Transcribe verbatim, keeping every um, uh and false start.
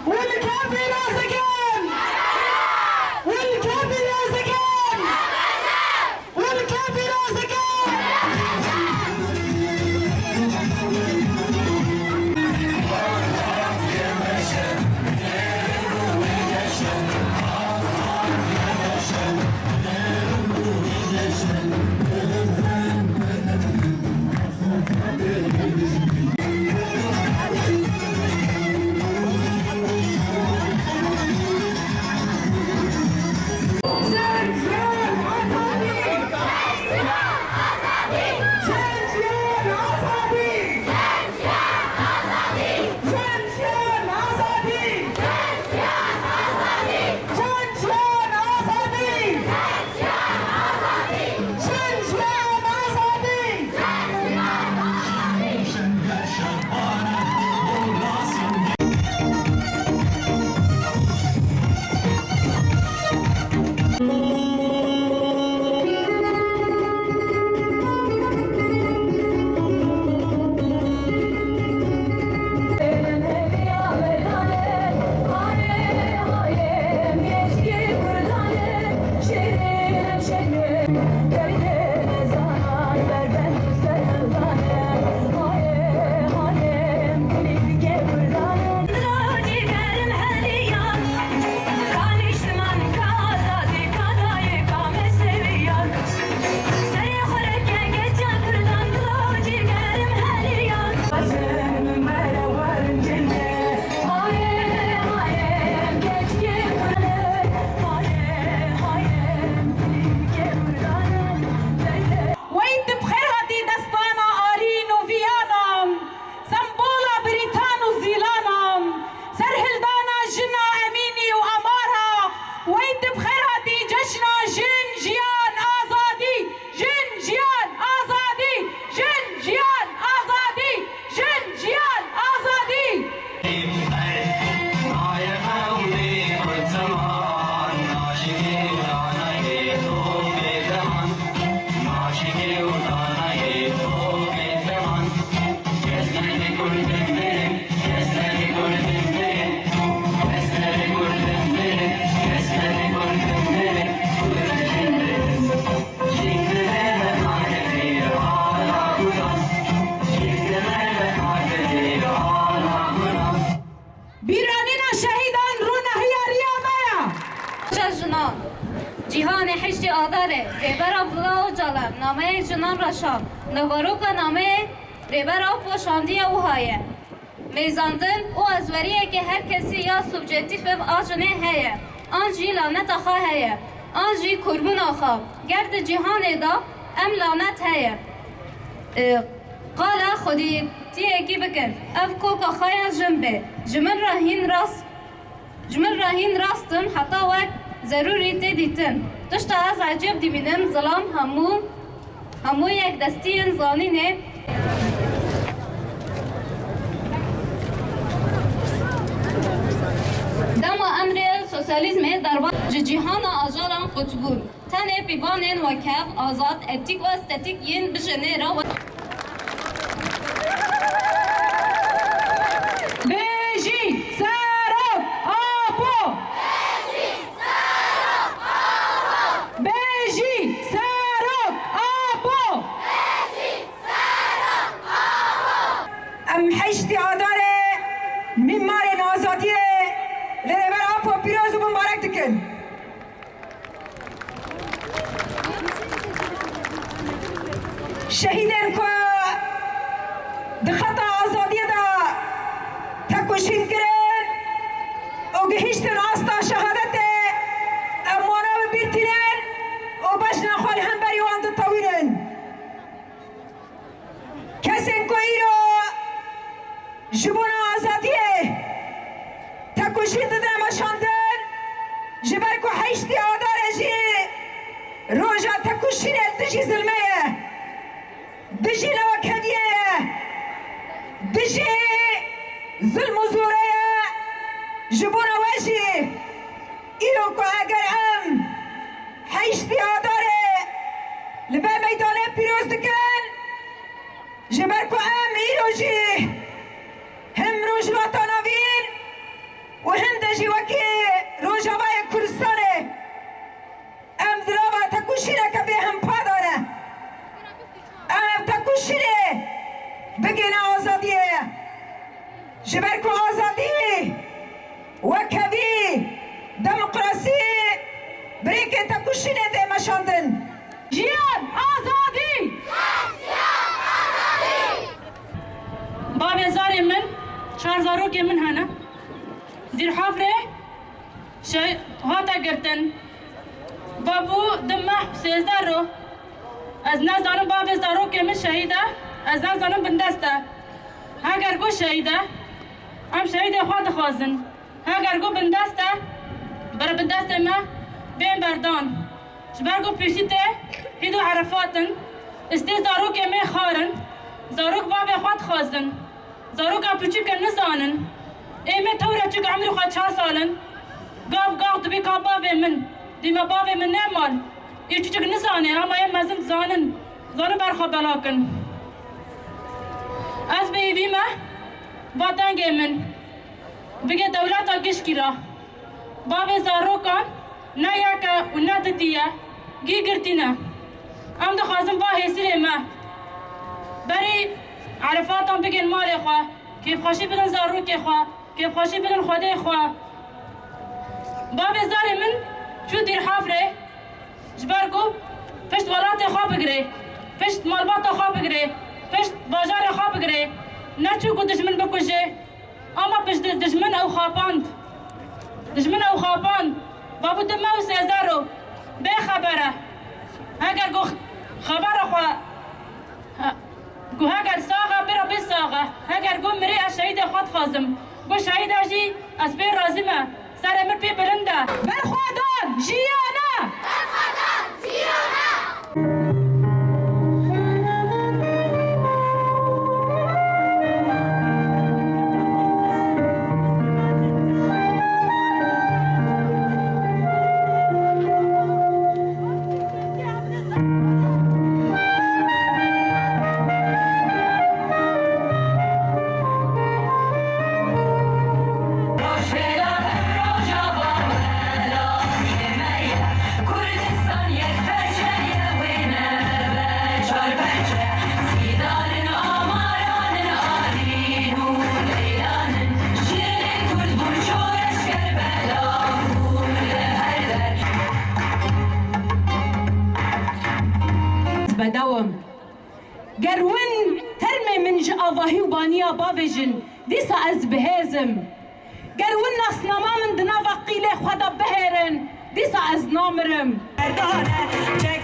Hûn li kê pîroz dikin? Hûn li kê pîroz dikin? Hûn li kê pîroz dikin? Jin jiyan azadî! Jin jiyan azadî! Wey tu bi xêr hatî destana Arîn û Viyanan, sembola Brîtan û Zîlanan, serhildana jina Emînî û Amara, wey tu bi xêr hatî cejna jin, jiyan, azadî, jin, jiyan, azadî, jin, jiyan, azadî, jin, jiyan, azadî. Bîranîna şehîdan rûnehiya riya me ye. Roja Jinan. Cîhanê heştê Adarê Rêber Abdullah Ocalan nameyek jinan ra şand. Li baroka nameyê Rêber Apo şandiye wiha ye. Mêzandin û ezweriyeke her kesî ya subjektîf a jinê heye, an jî laneta xwe heye, an jî kurbûna xwe. Ger di cîhanê de em lanet heye, e, qala xwedîtiyekî bikin, ev koka xwe ya jin bê. Ji min re hîn rast Ji min re hîn rast in, heta wek zerûrî tê dîtin. Tişta ez ecêb dibînim, zilam hemû, hemû yekdestiyên zanînê. Dema emrê sosyalîzmê derba ji cîhana ajalan qut bûn. Tenê pîvanên wekhev, azad, etîk û estetîk yên bi jinê re we. Bêjî Serok Apo! Bêjî Serok Apo! Em heştê Adarê mîmarên azadiyê li Rêber Apo pîroz û mimbarek dikin. Şehîdên ku di xeta azadiyê de tekoşîn kirin û gihîştin asta şehadetê, em wana bi bîr tînin û bejna xwe li hemberî wan ditewînin. Kesên ku îro ji bona azadiyê tekoşîn didine meşandin, ji ber ku heştê Adarê jî roja tekoşînê li dijî zilmê ye, dijî newekeviyê ye, dijî zilm û zorê ye. Ji bona we jî îro ku eger em heştê Adarê li vê meydanê pîroz dikin, ji ber ku em îro jî him Rojhilata Navîn û him de jî wekî Rojavayê Kurdistanê, em di nava tekoşîneke bêhempa de ne. Em ev tekoşînê bigihîne azadiyê ye. Ji ber ku azadî, wekhevî, demokrasî bi rêkê tekoşînê tê meşandin. Jiyan, azadî! Bavê zarê min çar zarokê min hene. Dîrhafrê şe-, hate girtin. Vabû di meh sêzdeh ro. Ez nezanim bavê zarokê min şehîd e, ez nezanim bindest e. Heger got şehîd e, em şehîdê xwe dixwazin. Heger got bindest e, ber bindestê me bên berdan. Ji ber ku piştî tê hîd û Erefat in, istê zarokê me xar in, zarok bavê xwe dixwazin. Zaroka piçûk e nizanin. Ê me tewre çûk emrê xwe çar sal in. Gav gav dibê ka bavê min. Dî me bavê min nemal. Ê çûçik nizane, ama ê mezin dizanin. Zanin ber xwe bela kin. Ez bi hêvî me, va dengê min bige dewleta gişkî re. Bavê zarokan ne yek e û ne didî ye, gî girtî ne. Em dixwazin va hêsirê me berî Erefatan bigên malê xwe, kêfxweşî bidin zarokê xwe, kêfxweşî bidin xwedê xwe. Bavê zarê min çû Dîrhafrê, ji ber ku pişt welatê xwe bigirê, pişt malbata xwe bigirê, pişt bajarê xwe bigirê, neçû ku dijmin bikuje. Ama pişt dijmin ew xapand. Dijmin ew xapand. Vabû di meh û sêzdeh ro bê xeber e. Heger ku xebera xwe, he-, ku heger sax e, bira bê sax e. Heger ku mirê, ez şehîdê xwe dixwazim. Ku şehîd e jî, ez pê razî me. Serê min pê bilind e. Berxwedan jiyana! Berxwedan jiyana! Bedewim. Ger win termê min ji avahî û baniya bavêjin, dîsa ez bi hêz im. Ger win nasnama min di nava qîlê xwe de bihêrin, dîsa ez namirim. Merdane, çek